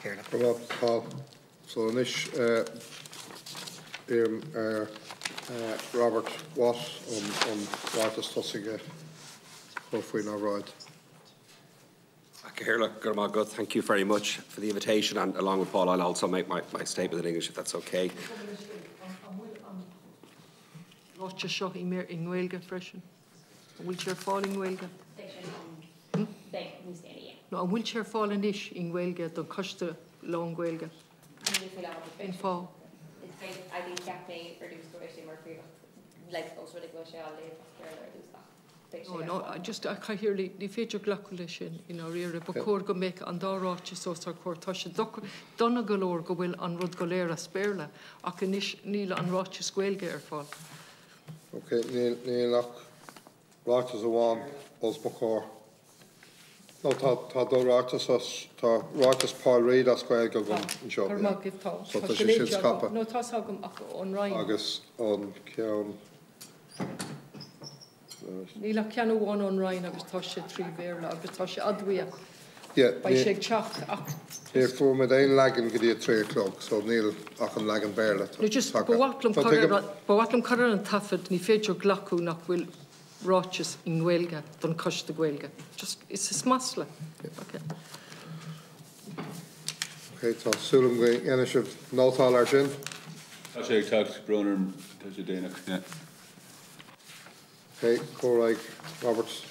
Cathaoirleach. Go raibh maith Paul. So anois iarraim ar Robert Watt an ráiteas tosaigh a chur faoinár mbráid. Cathaoirleach, go raibh maith agat, thank you very much for the invitation and along with Paul I'll also make my, my statement in English if that's okay. Ráiteas seo i nGaeilge freisin. An bhfuil sé ar fáil i nGaeilge? Nó an bhfuil sé ar fáil anois i nGaeilge don choiste lán-Ghaeilge? Cén fáth? No, just a Chathaoirligh, ní féidir glacadh leis sin i ndáiríre. Ba chóir go mbeadh an dá ráiteas os ár gcomhair. Tá sé dona go leor go bhfuil an rud go léir as Béarla, ach anois níl an ráiteas Gaeilge ar fáil. Ok, níl, níl ach ráiteas amháin os mo chomhair. No, tá, tá dá ráiteas as, tá ráiteas Paul Reid as Gaeilge agam anseo. Go raibh maith agat, tá. So tá sé sin scaipthe. No, tá's agam ach ón Roinn. Agus an ceann. Níl ach ceann amháin ón Roinn agus tá sé trí Bhéarla agus tá sé admhaithe. Yeah, Beidh sé ag teacht ach. Níor fuair muid aon leagan go dtí a 3 a chlog, so níl ach an leagan Béarla No just, ba mhaith liom cur ar an, ba mhaith liom cur ar an taifead, ní féidir glacadh nach bhfuil ráiteas i nGaeilge don Choiste Gaeilge. Just, is is masla. Ok. Ok, tá súil agam go ndéanfaidh sibh nótáil air sin. Tá sé ag teacht, brón orm, tá sé déanach, yeah. Ok, go raibh, Robert.